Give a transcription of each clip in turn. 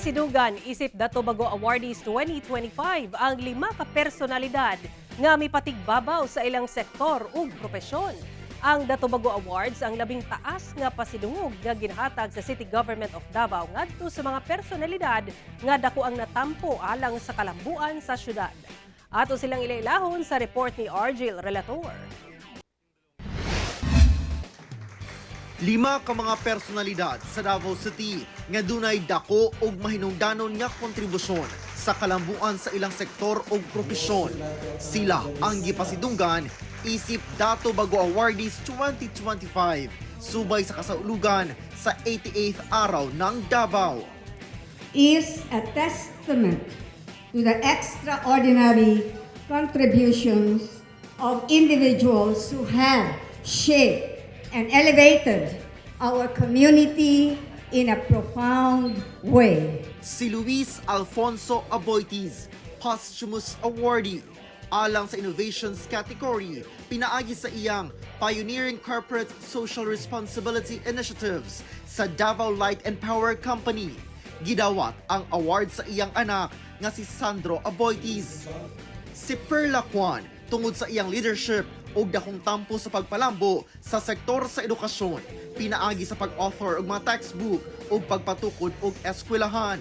Gipasidunggan isip Dato Bago Awardees 2025 ang lima ka personalidad nga mipatigbabaw sa ilang sektor ug propesyon. Ang Dato Bago Awards ang labing taas nga pasidungog nga ginhatag sa City Government of Davao ngadto sa mga personalidad nga dako ang natampo alang sa kalambuan sa syudad. Ato silang ilailahon sa report ni Argel Relator. Lima ka mga personalidad sa Davao City nga dunay dako og mahinungdanon nga kontribusyon sa kalambuan sa ilang sektor og propesyon. Sila ang gipasidunggan isip Dato Bago Awardees 2025 subay sa kasaulugan sa 88th Araw ng Davao. Is a testament to the extraordinary contributions of individuals who have shaped and elevated our community in a profound way. Si Luis Alfonso Aboitiz, posthumous awardee, alang sa Innovations category, pinaagi sa iyang Pioneering Corporate Social Responsibility Initiatives sa Davao Light and Power Company. Gidawat ang award sa iyang anak nga si Sandro Aboitiz. Si Perla Kwan, tungod sa iyang leadership ug dakong tampo sa pagpalambo sa sektor sa edukasyon, pinaagi sa pag-author og mga textbook ug pagpatukod og eskwelahan.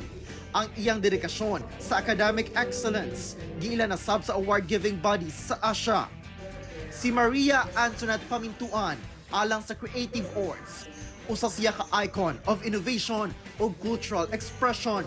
Ang iyang dedikasyon sa academic excellence giila na sab sa award-giving bodies sa Asia. Si Maria Antoinette Pamintuan, alang sa Creative Arts. Usa siya ka icon of innovation ug cultural expression.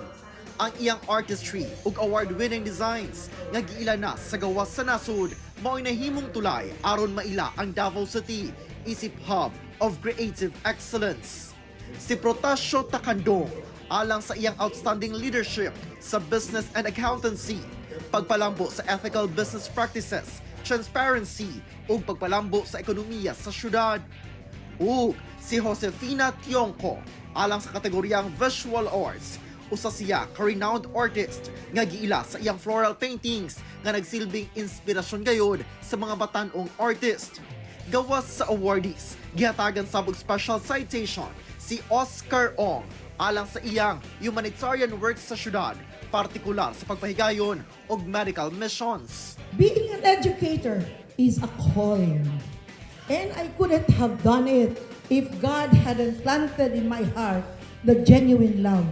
Ang iyang artistry ug award-winning designs nga giila na sa gawas sa nasod mao'y nahimong tulay aron maila ang Davao City isip hub of creative excellence. Si Protasio Tacandong, alang sa iyang outstanding leadership sa business and accountancy, pagpalambo sa ethical business practices, transparency ug pagpalambo sa ekonomiya sa syudad. Ug si Josefina Tiongco, alang sa kategoryang Visual Arts, usa siya ka renowned artist nga giila sa iyang floral paintings nga nagsilbing inspirasyon gayod sa mga batan-ong artist. Gawas sa awardees, gihatagan sab og special citation si Oscar Ong alang sa iyang humanitarian works sa syudad, partikular sa pagpahigayon og medical missions. Being an educator is a calling. And I couldn't have done it if God hadn't planted in my heart the genuine love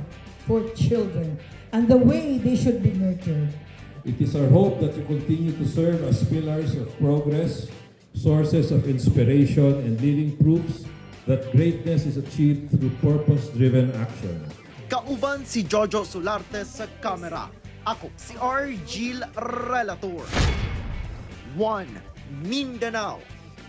for children and the way they should be nurtured. It is our hope that you continue to serve as pillars of progress, sources of inspiration, and living proofs that greatness is achieved through purpose-driven action. Kauban si Jojo Solarte sa kamera. Ako si Argil Relator. 1 Mindanao.